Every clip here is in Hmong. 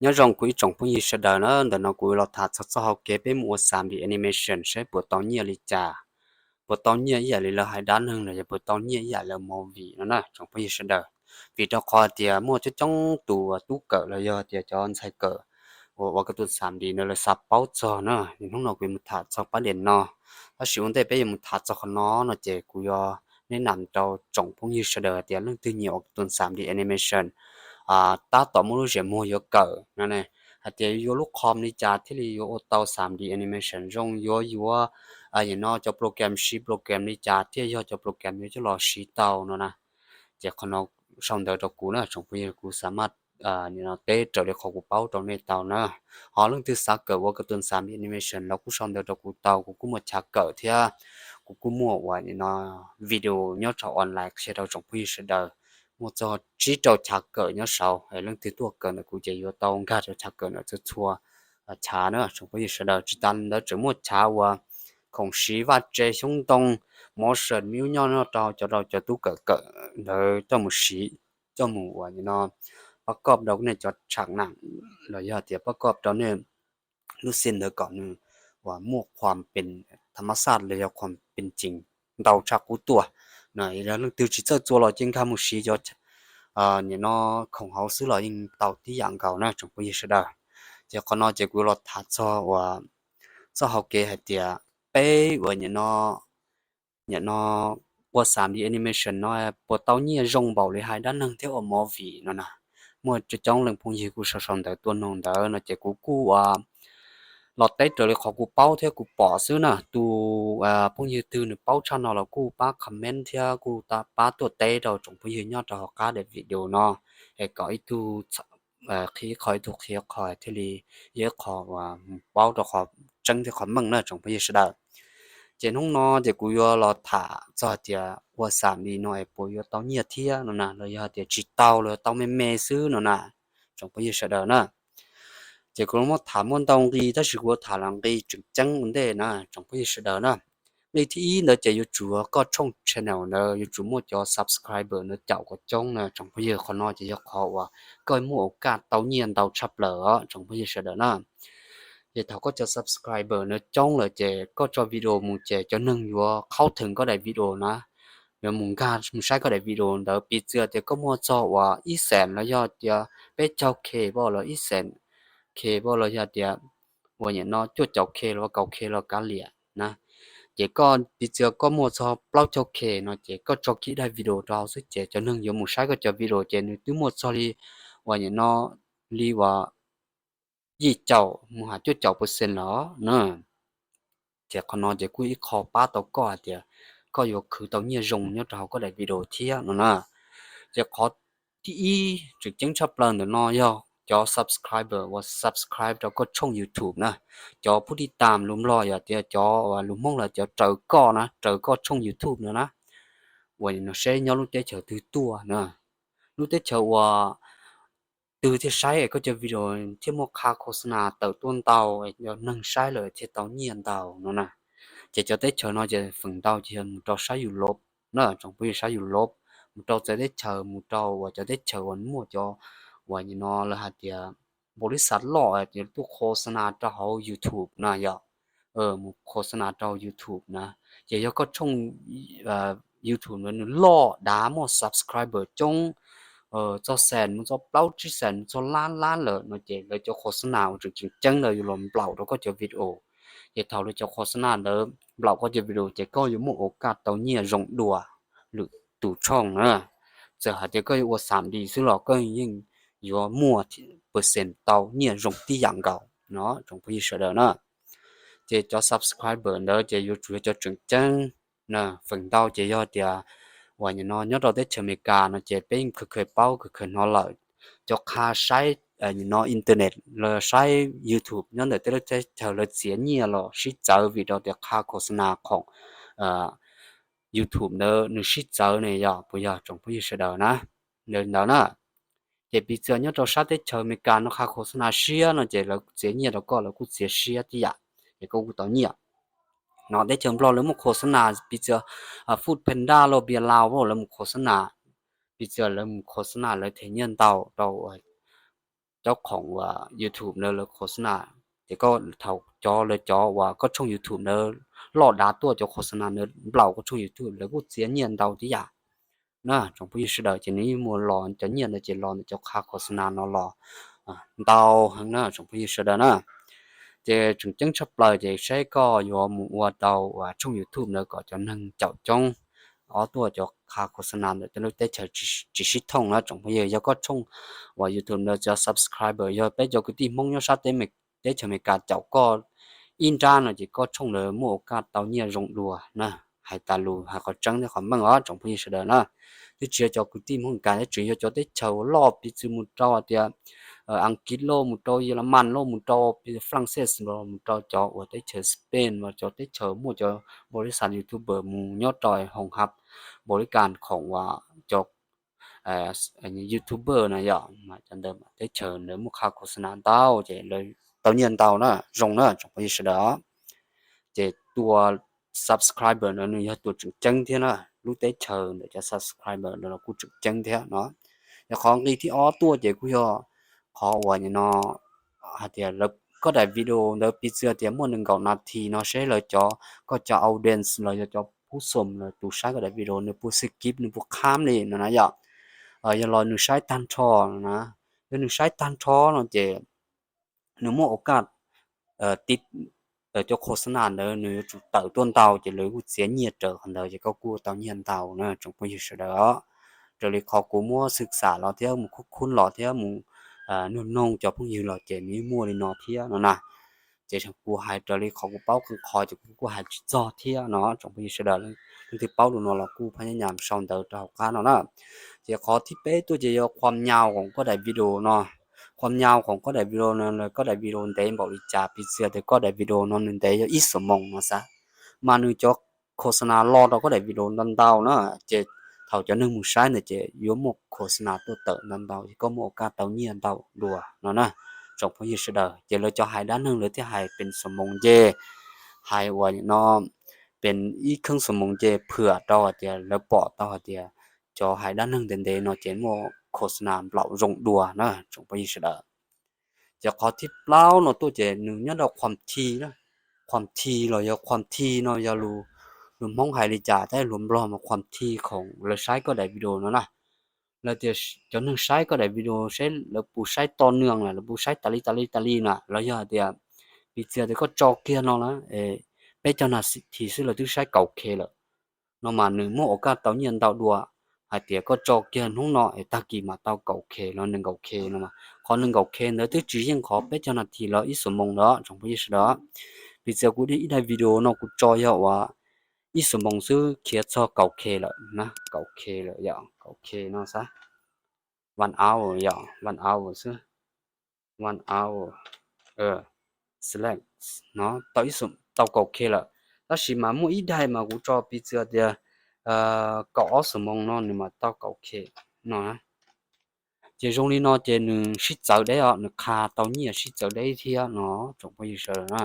Nyob zoo kuv ib tsoom phooj ywg sawv daws na, ntawm no kuv los tham txog txoj hauv kev peb mus ua xam li animation saib puas tau nyiaj li cas, puas tau nyiaj ib yam li lawv hais dab neeg los yog puas tau nyiaj ib yam li lawv movie no na tsoom phooj ywg sawv daws. Vim rau qhov tias muaj coob coob tus tub kawm los yog tias cov ntxhais kawm uas ua kab tus xam li no lawv xav paub txog na, hnub no kuv yuav mus tham txog pab diam no. Tab sis ua ntej peb yuav mus tham txog qhov no no ces kuv yuav neb nam rau tsoom phooj ywg sawv daws hais tias leej twg nyiam ua kab tus xam li animation tab tom muaj lub zeem muag yuav kawm no ne, hais tias yuav lub com li cas thiaj li yuav ua tau xam li animation zoo, yuav yuav nim no cov program siv program li cas thiaj yog cov program yuav coj los siv tau no na. Ces qhov no sau ntawv rau kuv na tsoom phooj ywg, kuv xav maj teb raws li qhov kuv paub rau nej tau na. Ho leej twg xav kawm ua kab tus xam li animation los kuj sau ntawv rau kuv tau, kuv kuj muaj chav kawm thiab kuv kuj muaj uas nim no video nyob rau online qhia rau tsoom phooj ywg sawv daws. Muaj txog tsib rau chav kawm nyob saud, leej twg tuaj kawm ntawm kuv ces yuav tau nkag rau chav kawm ntawm txhua txhua chav na tsoom phooj ywg sawv daws. Tsis tas li ntawd tseem muaj chav uas khoom siv vaj tse xyoob ntoo, motion, mib nyob nyob rau cov rau cov tub kawm kawm ntawd coj mus siv, coj mus uas nim no pab koj rau nej cov tsham nam los yog tias pab koj rau nej lub xim ntawd kom nws uas muaj qhuas pes tham mas xaj los yog qhuas pes cees ntau tshaj qub tuaj. Yog leej twg tsis txawj txua los ces nkag mus siv cov nim no khoom hauv xwb los yeej tau tib yam nkaus na tsoom phooj ywg sawv daws. Ces qhov no ces kuv los tham txog uas txoj hauv kev hais tias peb uas nim no nim no ua xam li animation no puas tau nyiaj zoo npaum li hais dab neeg thiab ua movie no na. Muaj coob coob leej phooj ywg kuj sau sau ntawv tuaj nug ntawd no ces kuv kuj uas los teb raws li qhov kuv paub thiab kuv pom xwb na. Tus phooj ywg twg nws paub tshaj no los kuj pab comment thiab kuj pab tuaj teb rau tsoom phooj ywg nyob rau hauv qab daim video no, es kom ib tug qhia ib qho ib tug qhia ib qho thiaj li yog ib qho uas paub rau qhov tseeb thiab qhov meej na tsoom phooj ywg sawv daws. Ces hnub no ces kuv yuav los tham txog tias ua xam li no es puas yuav tau nyiaj thiab no na, los yog tias tsis tau los tau me me xwb no na tsoom phooj ywg sawv daws na. Ces kuv muab tham muaj ntau nqi tab sis kuv yuav tham los nqi tseem ceeb ua ntej na tsoom phooj ywg sawv daws na. Nqi thib ib ntawd ces yuav tsum koj tshooj channel ntawd yuav tsum muaj cov subscriber ntawd caum kom coob na tsoom phooj ywg. Qhov no ces yog qhov uas koj muaj ua kaj tau nyiaj ntau tshaj plaws os tsoom phooj ywg sawv daws na. Ces thaum koj cov subscriber ntawd coob lawm ces koj tso video mus ces cov neeg yuav qhaub theem koj daim video na, yuav mus nkag mus saib koj daim video ntawd. Piv txwv tias koj muaj txog uas ib xeem los yog tias peb caug K pab los ib xeem K pab los yog tias uas nim no cuaj caum K los kaum K los kav liam na. Ces koj piv txwv koj muaj txog plaub caug K no ces koj tso kiag daim video rau hauv xwb ces cov neeg yuav mus saib koj cov video ces nws twb muaj txog li uas nim no li uas yim caum mus hais cuaj caum percent los na. Ces qhov no ces kuj ib qho pab tau koj hais tias koj yuav khwv tau nyiaj zoo nyob rau hauv koj daim video thiab no na. Ces qhov thib ib tseem ceeb tshaj plaws ntawm no yog cov subscriber uas subscribe rau koj tshooj YouTube na, cov pub tij tam lus Nplog yog tias cov uas lus Hmoob los cov raws koj na, raws koj tshooj YouTube no na, uas no seb nyob lub teb chaws twg tuaj na, lub teb chaws uas twg thiaj saib koj cov video thiaj muaj qha khos nas tawm tuaj ntau, cov neeg saib lawm thiaj tau nyiaj ntau no na. Ces cov teb chaws no ces feem ntau ces yog mus rau sab Europe na, tsoom phooj ywg, sab Europe, mus rau txawv teb chaws, mus rau uas cov teb chaws uas muaj cov uas nim no lawv hais tias npaum li xav loj tias tuaj khos nas rau hauv YouTube na yog, mus khos nas rau YouTube na. Ces yog koj tshooj YouTube ntawd nws loj dav muaj subscriber coob, txog xees mus txog plaub tsib xees mus txog lab lab lawm no ces lawv cov khos nas uas tseem tseem ceeb ntawd yuav los nplaum rau koj cov video. Ces thaum lawv cov khos nas ntawd nplaum koj cov video ces koj yuav muaj ua kaj tau nyiaj zoo dua lwm tus tshooj na. Txawm hais tias koj yuav ua xam li xwb los koj yeej yuav muaj percent tau nyiaj zoo tib yam nkaus no tsoom phooj ywg sawv daws na. Ces cov subscriber ntawd ces yuav tsum yog cov tseem ceeb na. Feem ntau ces yog tias uas nim no nyob rau teb chaws Amelikas no ces peb yeej khaws khaws paub khaws khaws hnov lawm, cov qha saib nim no internet los saib YouTube nyob ntawm tej lub teb chaws lawv txiav nyiaj los sib txawv vim rau tias qha khos nas khoom YouTube ntawd nws sib txawv ne yog puas yog tsoom phooj ywg sawv daws na? Ntawd ntawd na. Ces piv txwv nyob rau sab teb chaws Amelikas no qha khos nas siab no ces lawv txiav nyiaj rau koj lawv kuj txiav siab tib yam, ces koj kuj tau nyiaj. No teb chaws Nplog lawv muaj khos nas piv txwv Food Panda los Bia Laus lawv mus khos nas, piv txwv lawv mus khos nas lawv them nyiaj ntau rau cov khoom uas YouTube ntawd lawv khos nas, ces koj thaum cov lawv cov uas koj tshooj YouTube ntawd loj dav tuaj cov khos nas ntawd nplaum koj tshooj YouTube lawv kuj txiav nyiaj ntau tib yam na tsoom phooj ywg sawv daws. Ces nws yeej muaj los cov nyiaj ntawd ces los ntawm cov qha khos nas no los ntau heev na tsoom phooj ywg sawv daws na. Ces tseem ceeb tshaj plaws ces saib koj yuav mus ua tau uas tshooj YouTube ntawd kom cov neeg caum coob ob tuaj cov qha khos nas ntawm tej lub teb chaws tsis sib thooj na tsoom phooj ywg. Yog koj tshooj uas YouTube ntawd cov subscriber yog peb cov kwv tij Hmoob nyob sab teb chaws Amelikas caum koj ib nrab no ces koj tshooj ntawd muaj ua kaj tau nyiaj zoo dua na. Hais tas lus hais qhov tseeb thiab qhov meej os tsoom phooj ywg sawv daws na. Twb tsis yog cov kwv tij Hmoob Amelikas thiab, tseem yog cov teb chaws uas loj piv txwv mus rau hais tias Askiv loj, mus rau Yelamas loj, mus rau Frances los mus rau cov uas teb chaws Spain los cov teb chaws muaj cov npaum li xav YouTuber mus nyob rau hoos hab npaum li kas khoom uas cov YouTuber na yom, mas cov ntawd teb chaws ntawd muaj qha khos nas ntau ces lawv tau nyiaj ntau na, zoo na tsoom phooj ywg sawv daws. Ces tua subscriber ntawd nws yog tus tseem ceeb thiab na, lub teb chaws ntawm cov subscriber ntawd los kuj tseem ceeb thiab no. Yog qhov nqi thib ob tuaj ces kuj yog qhov uas no hais tias lawv koj daim video ntawd piv txwv tias muaj nees nkaum nas this no seb lawv cov, koj cov audience los yog cov phub xom los tus saib koj daim video nws puas skip nws puas kham li no na yom. Yog los nws saib tag nrho no na, yog nws saib tag nrho no ces nws muaj ua kaj ti cov khos nas ntawd nws yuav tsum tawm tuaj ntau ces lawv kuj txiav nyiaj raws qhov ntawd ces koj kuj tau nyiaj ntau na tsoom phooj ywg sawv daws. Raws li qhov kuv muab xwm xam los thiab mus khub khub los thiab mus nug noog cov phooj ywg los ces nws yeej muaj li no thiab no na. Ces kuv hais raws li qhov kuv paub qee qhov ces kuv kuj hais tsis txog thiab no tsoom phooj ywg sawv daws. Leej twg paub dua no los kuj phab nyab nyam sau ntawv rau hauv qab no na. Ces qhov thib peb tuaj ces yog qhuam nyau khoom koj daim video no. Qhuam nyau khoom koj daim video no, koj daim video ntev npaum li cas, piv txwv tias koj daim video no nws ntev yog ib xuab moos no xav, mas nws cov khos nas los rau koj daim video ntau ntau na, ces thaum cov neeg mus saib ntawd ces yuav muaj khos nas tuaj tawm ntau ntau ces koj muaj ua kaj tau nyiaj ntau dua no na tsoom phooj ywg sawv daws. Ces lawv cov hais dab neeg lawv thiaj hais pes xuab moos nce, hais uas no pes ib kheeb xuab moos nce phwam rau hais tias lawv pom tau hais tias cov hais dab neeg ntev ntev no ces muaj khos nas nplaum zoo dua na tsoom phooj ywg sawv daws. Ces qhov thib plaub no tuaj ces nws nyob rau qhuam thi, qhuam thi los yog qhuam thi no yog lus Hmoob hais li cas thiab lus Nplog mas qhuam thi khoom lawv saib koj daim video no na. Lawv tias cov neeg saib koj daim video seb lawv puas saib to nws na, lawv puas saib tas li tas li tas li na, los yog hais tias piv txwv tias koj tso kiag no na peb caug nas this xwb lawv twb saib kaum K lawm no mas nws muaj ua kaj tau nyiaj ntau dua. Hais tias koj tso kiag hnub no es tag kis mas tau kaum K los nees nkaum K no mas qhov nees nkaum K ntawd twb tsis yeej qhov peb caug nas this los ib xuab moos lawm tsoom phooj ywg sawv daws. Piv txwv kuv ib daim video no kuv tso yog uas ib xuab moos xwb khiav txog kaum K lawm na, kaum K lawm yom, kaum K no xav, one hour yom, one hour xwb, one hour select no tau ib xuab, tau kaum K lawm. Tab sis mas muaj ib daim mas kuv tso piv txwv tias kaum ob xuab moos no nws mas tau kaum K no. Ces zoo li no ces nws sib txawv deb os, nws qha tau nyiaj sib txawv deb thiab no tsoom phooj ywg sawv daws na.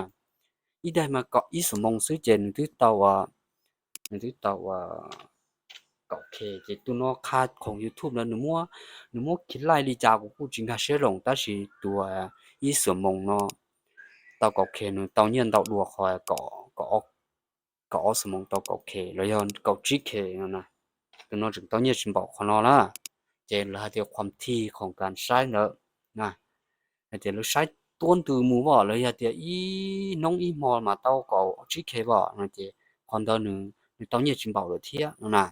Ib daim mas kaum ib xuab moos xwb ces nws twb tau, nws twb tau kaum K. Ces tus no qha khoom YouTube ntawd nws muab, nws muab khiav laij li cas kuv kuj tsis nkag siab zoo, tab sis tus ib xuab moos no tau kaum K nws tau nyiaj ntau dua qhov kaum ob xuab moos tau kaum K los yog kaum tsib K no na. Tus no tseem tau nyiaj tsis npaum qhov no na. Ces lawv hais tias qhuam thi khoom kas saib ntawd na, hais tias lawv saib tuab ntws mus os, los yog tias ib hnub ib hmo mas tau kaum tsib K os no ces qhov ntawd nws tau nyiaj tsis npaum lawm thiab no na.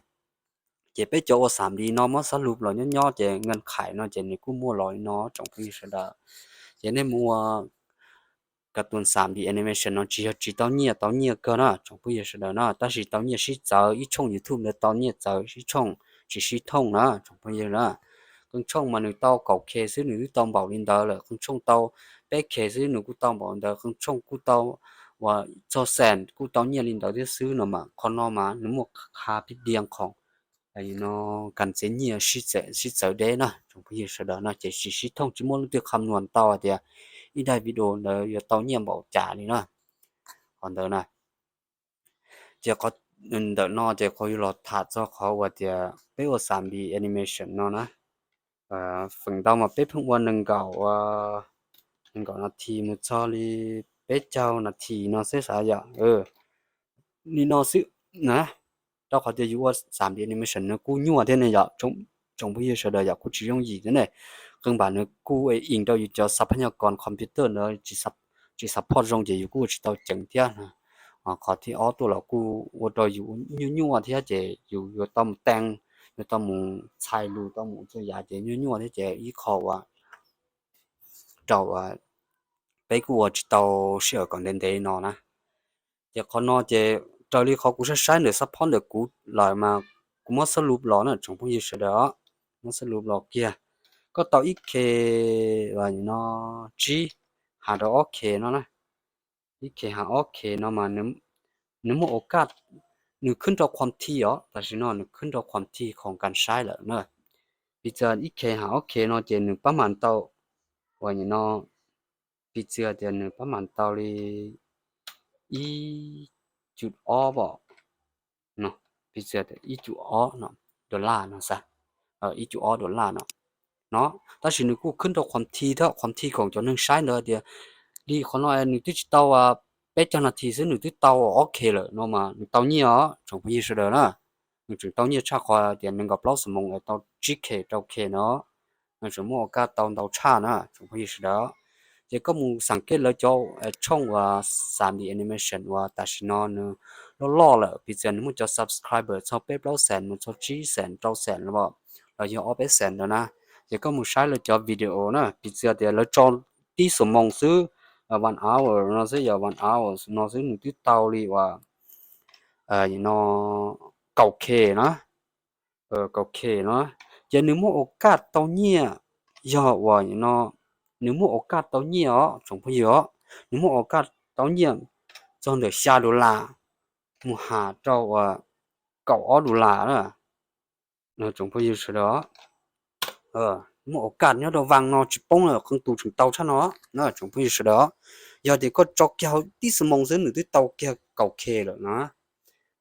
Ces peb cov ua xam li no muab xab lus los nyob nyob ces nkees khaim no ces nws kuj muaj los li no tsoom phooj ywg sawv daws. Ces nej mus ua kas tus xam li animation no tsis yog tsis tau nyiaj, tau nyiaj kawg na tsoom phooj ywg sawv daws na, tab sis tau nyiaj sib txawv, ib tshooj YouTube ntawd tau nyiaj txawv sib tshooj, tsis sib thooj na tsoom phooj ywg na. Qee tshooj mas nws tau kaum K xwb nws twb tau npaum li ntawd lawm, qee tshooj tau peb K xwb nws kuj tau npaum li ntawd, qee tshooj kuj tau uas txog xees kuj tau nyiaj li ntawd thiab xwb no mas qhov no mas nws muaj qha pib dias khoom no kas txiav nyiaj sib txawv deb na tsoom phooj ywg sawv daws na, ces tsis sib thooj, tsis muaj leej twg qha nuas tau hais tias ib daim video ntawd yuav tau nyiaj npaum cas li na. Qhov ntawd na, ces ntawm no ces kuv yuav los tham txog qhov uas tias peb ua xam li animation no na. Feem ntau mas peb pheej ua nees nkaum, nees nkaum nas this mus txog li peb caug nas this no xwb xav yom. Li no xwb na, rau qhov tias yus ua xam D animation nws kuj nyuaj thiab ne yom, tsoom phooj ywg sawv daws, yom, kuj tsis yooj yim thiab ne. Qee npam nws kuj ees rau yus cov xab phab nyaj koos computer ntawd, tsis support zoo ces yus kuj ua tsis tau ceev thiab. Qhov thib ob tuaj los kuj ua rau yus nyuaj nyuaj thiab ces yus yuav tau mus tees, yuav tau mus txhais lus, tau mus txhua yam ces nyuaj nyuaj thiab ces ib qho uas rau peb kuj ua tsis tau sij hawm kom ntev ntev no na. Ces qhov no ces raws li qhov kuv saib saib ntawm xab phab ntawm kuv lawm mas kuv muab xab lub los na tsoom phooj ywg sawv daws, muab xab lub los kiag, koj tau ib K no tsib has rau ob K no na, ib K has ob K no mas nws muaj ua kaj, nws khwb rau qhuam thi os, tam sim no nws khwb rau qhuam thi qhov kas saib lawm na. Piv txwv ib K has ob K no ces nws pab mam tau, uas no, piv txwv tias nws pab mam tau li ib cum ob os, piv txwv tias ib cum ob no, dollar no xav, ib cum ob dollar no no, tab sis nws kuj khwb rau qhuam thi thiab, qhuam thi khoom cov neeg saib ntawd tias li qhov no nws twb tsis tau peb caug nas this xwb nws twb tau ob K lawm no mas nws tau nyiaj os tsoom phooj ywg sawv daws na. Nws tseem tau nyiaj tshaj qhov tias nees nkaum plaub xuab moos es tau tsib K rau K no, nws tseem muaj ua kaj tau ntau tshaj na tsoom phooj ywg sawv daws. Ces koj mus xav kiv lawv cov tshooj uas xam D animation uas tam sim no nws loj loj lawm, piv txwv nws muaj cov subscriber txog peb plaub xees mus txog tsib xees rau xees los, los yog ob peb xees ntawd na. Ces koj mus saib lawv cov video na, piv txwv tias lawv tso tib xuab moos xwb, one hour no xwb, yog one hour no xwb nws twb tau li uas no kaum K na, kaum K no, ces nws muaj ua kaj tau nyiaj, yog uas no, nws muaj ua kaj tau nyiaj os tsoom phooj ywg os, nws muaj ua kaj tau nyiaj txog ntawm xya dollar mus has rau uas kaum ob dollar na tsoom phooj ywg sawv daws. Muaj ua kaj nyob rau vas no tsis poob lawm, qee tus tseem tau tshaj no na tsoom phooj ywg sawv daws. Yog tias koj tso kiag tib xuab moos xwb nws twb tau kiag kaum K lawm na,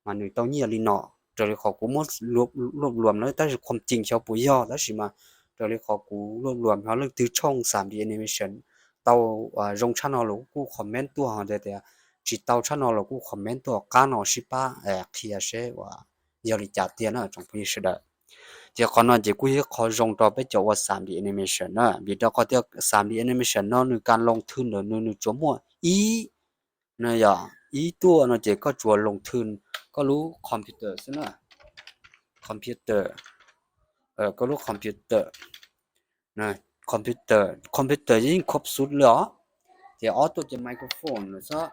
mas nws tau nyiaj li no. Raws li qhov kuv muab luaj luam na, tab sis qhuam cees xyov puas yog, tab sis mas raws li qhov kuv luaj luam no, leej twg tshooj xam D animation tau zoo tshaj no los kuj comment tuaj, ho tias tsis tau tshaj no los kuj comment tuaj qab no sib pab qhia seb uas yog li cas tiag na tsoom phooj ywg sawv daws. Ces qhov no ces kuj yog qhov zoo rau peb cov ua xam D animation na, vim rau qhov tias xam D animation no nws kas loos thwj ntawm nws, nws tsuas muaj ib, no yog ib tuaj no ces koj tsuas loos thwj koj lub computer xwb na. Computer, koj lub computer, computer, computer yeej khob xub li os. Ces ob tuaj ces microphone lawm xwb,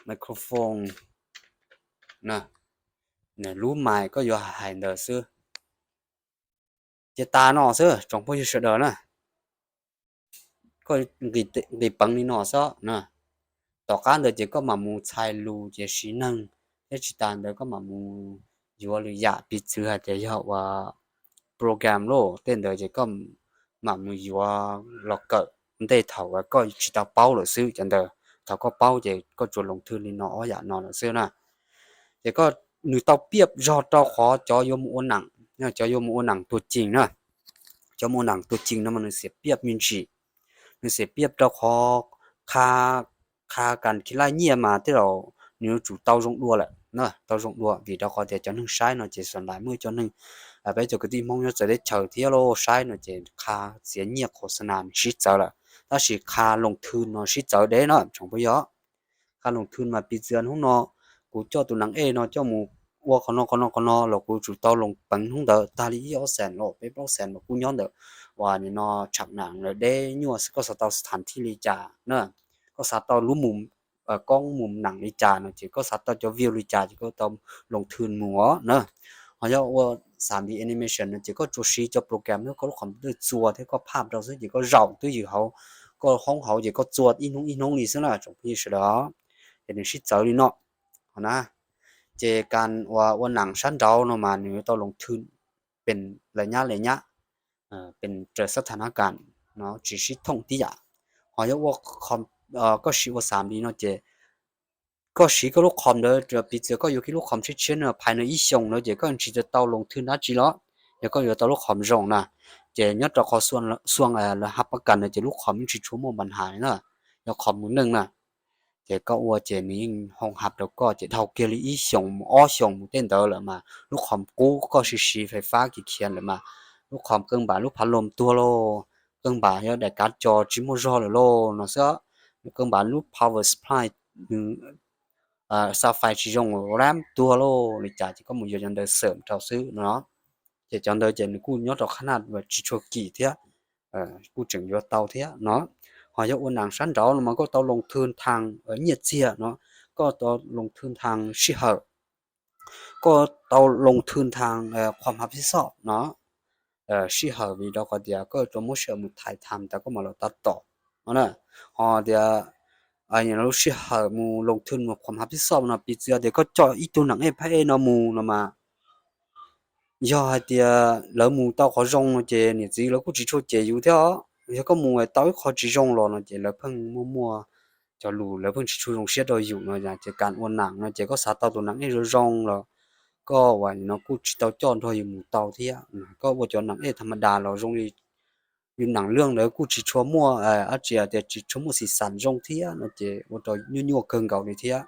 microphone, lub mais koj yuav hais ntawd xwb. Ces tas no xwb tsoom phooj ywg sawv daws na. Koj nqis peev li no xwb na. Tom qab ntawd ces koj mam mus txhais lus ces siv neeg, thiab tsis tas ntawd koj mam mus yuav lwm yam, piv txwv hais tias yog uas program lauj tej ntawd ces koj mam mus yuav los kawm ntej thaum uas koj tsis tau paub lawm xwb. Cov ntawd thaum koj paub ces koj tsuas loos thwj li no ob yam no lawm xwb na. Ces koj, nws tau piaj zog rau qhov cov yuav mus ua nam, cov yuav mus ua nam tuag cees na, cov mus ua nam tuag cees no mas nws xiam piaj me ntsis, nws xiam piaj rau qhov qha, qha kas khi laij nyiaj mas tej zaum nws yuav tsum tau zoo dua lawm na, tau zoo dua vim rau qhov tias cov neeg saib no ces xam lais muaj cov neeg, peb cov kwv tij Hmoob nyob txawv teb chaws thiab lauj, saib no ces qha txiav nyiaj khos xas nas sib txawv lawm, tab sis qha loos thwj no sib txawv deb na tsoom phooj ywg. Qha loos thwj mas piv txwv hnub no kuv coj tus nam ej no coj mus ua qhov no qhov no qhov no los kuv tsum tau loos peev hnub ntawd tag li ib ob xees los peb plaub xees los kuj nyob ntawm uas nim no tsham nam lawm deb nyuaj xwb, koj xav tau sthas thij li cas na, koj xav tau lub mus, koob mus nam li cas no ces koj xav tau cov view li cas ces koj tau loos thwj mus os na. Ho yog ua xam D animation no ces koj tsuas siv cov program nyob koj lub computer txua thiab koj phaj rau xwb ces koj zaum twb ywm hauv, koj hoob hauv ces koj txua ib hnub ib hnub li xwb na tsoom phooj ywg sawv daws. Ces nws sib txawv li no. Ho na, ces kas uas ua nam sab nraud no mas nws yuav tau loos thwj pes lawv nyab li nyab, pes raws xab tha nab kas no tsis sib thooj tib yam. Ho yog ua, koj siv ua xam li no ces koj siv koj lub com ntawd, piv txwv koj yuav kiag lub com tshiab tshiab no phais no ib xyoos ntawd ces koj tsis tau loos thwj dab tsi los, yog koj yuav tau lub com zoo na, Ces nyob rau qhov xuaj lawv hab pab kas no ces lub qhov yeej tsis tshua muaj npa nhas na, yog qhov mus neej na. Ces koj ua ces nws yeej hoo hab rau koj ces dhau kiag li ib xyoos mus ob xyoos mus tej ntawd lawm mas lub qhov qub koj siv siv fais fab kiv khiav lawm mas lub qhov qee npam lub phav loos tuag lauj, qee npam yog daim kav cos tsis muaj zog lawm lauj no xwb. Qee npam lub power supply nws xa fais tsis zoo lam tuag lauj, li cas ces koj mus yuav cov ntawd xawm rau xwb no. Ces cov ntawd ces nws kuj nyob rau qhab naj tsis tshua kim thiab, kuj tseem yuav tau thiab no. Ho yog ua nam sab nraud no mas koj tau loos thwj thaas nyiaj txiag no, koj tau loos thwj thaas sij hawm, koj tau loos thwj thaas qhuas hav pib xoj no, sij hawm vim rau qhov tias koj yuav tau muab sij hawm mus thaiv tham tas koj mam los tab tom no na. Ho tias lub sij hawm mus loos thwj mus qhuas hav pib xoj no piv txwv tias koj coj ib tug nam ej phab ej no mus no mas yog hais tias lawv mus tau qhov zoo no ces niam txiv lawv kuj tsis tshua cem yus thiab os. Yog koj mus tau ib qho tsis zoo los no ces lawv pheej muaj muaj cov lus, lawv pheej tsis tshua zoo siab rau yus no. Ces kam ua nam no ces koj xav tau tus nam ej zoo zoo los koj uas no kuj tsis tau coj nrog yus mus tau thiab. Koj ua cov nam ej tham ma das los zoo li yus nam lwj ntawd kuj tsis tshua muaj dab tsi tias tsis tshua muaj xis xas zoo thiab no ces ua rau nyuaj nyuaj kawg nkaus li thiab.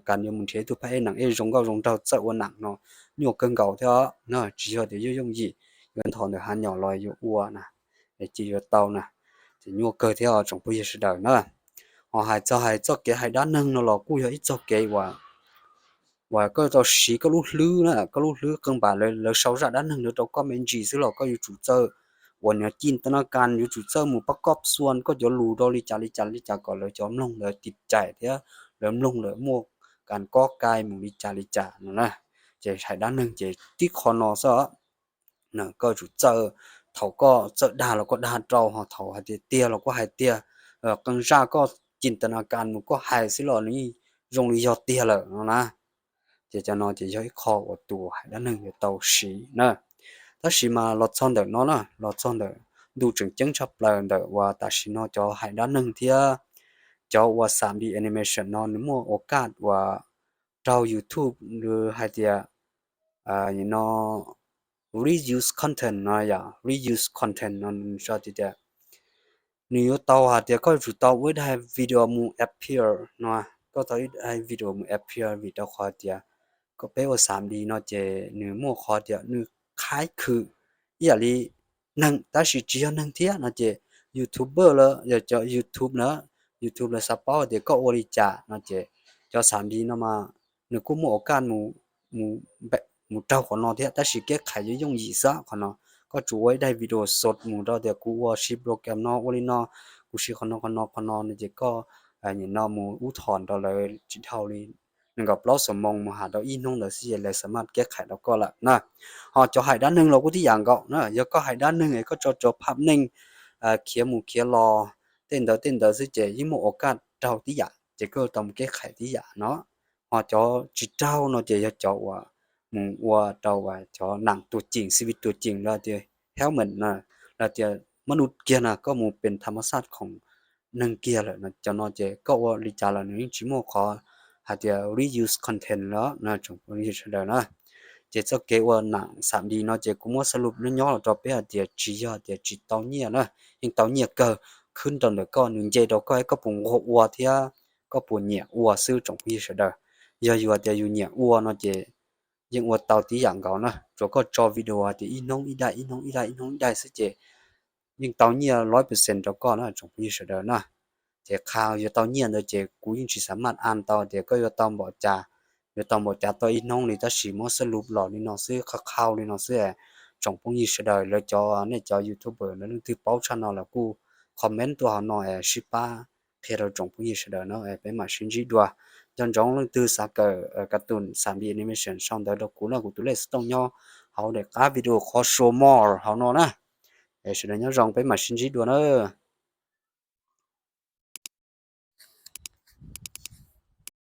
Kam yuav mus nrhiav ib tug phab ej nam ej zoo nkauj zoo nraug txawj ua nam no nyuaj kawg nkaus thiab na, tsis yog tias yooj yooj yim, yuav ntho ntawm hav nyom los yuav ua na, es cia yuav tau na, ces nyuaj kawg thiab tsoom phooj ywg sawv daws na. Ho hais txog hais txoj kev hais dab neeg no los kuj yog ib txoj kev uas uas koj tau siv koj lub hlwb na, koj lub hlwb qee npam lawv sau zaj dab neeg ntawd rau koj me ntsis xwb los koj yuav tsum txawj uas nws ci nta na kas, yuav tsum txawj mus pab koj xuas koj cov lus rau li cas li cas li cas kom lawv cov mloog lawv tiv cais thiab lawv mloog lawv muaj kas kob kai mus li cas li cas no na. Ces hais dab neeg ces tib qho no xwb. Koj tsum txawj, thaum koj txawj dag los koj dag rau, ho thaum hais tias tiag los koj hais tiag, qee zaj koj ci nta na kas mus koj hais xwb los nws yeej zoo li yog tiag lawm no na. Ces cov no ces yog ib qho uas tus hais dab neeg yuav tau siv na. Tab sis mas los txog ntawm no na, los txog ntawm ntu tseem ceeb tshaj plaws ntawm uas tam sim no cov hais dab neeg thiab cov uas xam li animation no nws muaj ua kaj uas raug YouTube hais tias no reuse content no yom, reuse content no nws tias nws yuav tau hais tias koj yuav tsum tau ua ib daim video mus appear no, koj tau ib daim video mus appear vim rau qhov tias koj peb ua xam li no ces nws muaj qhov tias nws qhaib khwm ib yam li neeg tab sis tsis yog neeg thiab no ces YouTuber los yog cov YouTube na, YouTube lawv xav paub tias koj ua li cas no ces cov xam li no mas nws kuj muaj ua kaj mus raug qhov no thiab tab sis kev qhais yuav yooj yim xwb qhov no. Koj tsuas ua ib daim video xov mus rau tias kuv ua siv program no ua li no, kuv siv qhov no qhov no qhov no no ces koj nim no mus ub thom rau lawv tsis dhau li nees nkaum plaub xuab moos mus has rau ib hnub ntawd xwb ces lawv xam maj kev qhais rau koj lawm na. Ho cov hais dab neeg los kuj tib yam nkaus na, yog koj hais dab neeg es koj tso cov phab neej khiav mus khiav los tej ntawd tej ntawd xwb ces yeej muaj ua kaj raug tib yam ces koj tau mus kev qhais tib yam no. Ho cov tsis raug no ces yog cov uas mus ua rau cov nam tuag ceem, xib fwb tuag ceem los tias helmet na, los tias mab nub kiag na koj mus pes tham mab xaj khoom neeg kiag lawm no, cov no ces koj ua li cas los nws yeej tsis muaj qhov hais tias reuse content los na tsoom phooj ywg sawv daws na. Ces txoj kev ua nam xam li no ces kuv muab xab lub nyob los rau peb hais tias tsis yog tias tsis tau nyiaj na, yeej tau nyiaj kawg, khwb rau ntawm koj, nws nce rau koj es koj puas nquag ua thiab koj puas nyiam ua xwb tsoom phooj ywg sawv daws. Yog yus tias yus nyiam ua no ces yeej ua tau tib yam nkaus na, tsuas koj tso video hais tias ib hnub ib daim ib hnub ib daim ib hnub ib daim xwb ces yeej tau nyiaj lawm percent rau koj na tsoom phooj ywg sawv daws na. Ces qha yuav tau nyiaj ntawd ces kuv yeej tsis xam maj an tau tias koj yuav tau npaum cas, yuav tau npaum cas tau ib hnub li tab sis muab xab lub los li no xwb, qhau qhau li no xwb. Tsoom phooj ywg sawv daws lawv cov nej cov YouTuber lawv leej twg paub tshaj no los kuj comment tuaj hauv no es sib pab qhia rau tsoom phooj ywg sawv daws na, peb mam sib ntsib dua. Nco ntsoov leej twg xav kawm cartoon xam li animation sau ntawv rau kuv na, kuv tus lej xov tooj nyob hauv daim qab video qhov sua more hauv no na. Sawv daws nyob zoo peb mam sib ntsib dua na.